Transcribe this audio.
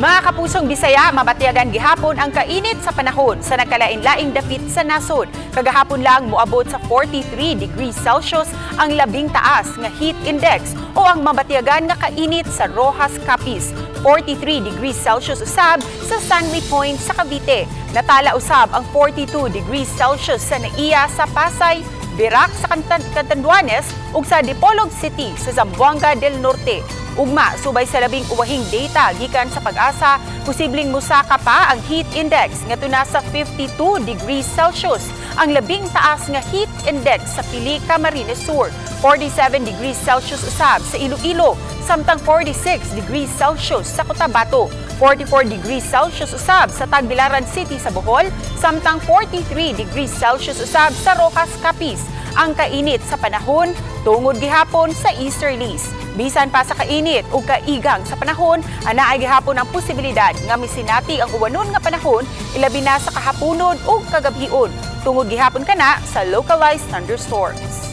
Mga kapusong Bisaya, mabatyagan gihapon ang kainit sa panahon sa nagkalain-laing dapit sa nasod. Kagahapon lang, moabot sa 43 degrees Celsius ang labing taas nga heat index o ang mabatyagan nga kainit sa Roxas, Capiz. 43 degrees Celsius usab sa Sangley Point sa Cavite. Natala usab ang 42 degrees Celsius sa Naiya sa Pasay, Virac sa Catanduanes ug sa Dipolog City sa Zamboanga del Norte. Ugma, subay sa labing uwahing data gikan sa PAGASA, posibleng musaka pa ang heat index ngadto na sa 52 degrees Celsius. Ang labing taas nga heat index sa Pili, Camarines Sur, 47 degrees Celsius usab sa Iloilo, samtang 46 degrees Celsius sa Cotabato. 44 degrees Celsius usab sa Tagbilaran City sa Bohol, samtang 43 degrees Celsius usab sa Roxas, Capiz. Ang kainit sa panahon tungod gihapon sa easterlies. Bisan pa sa kainit ug kaigang sa panahon, anaay gihapon ang posibilidad nga misinati ang uwanon nga panahon, ilabi na sa kahaponon ug kagabhion. Tungod gihapon kana sa localized thunderstorms.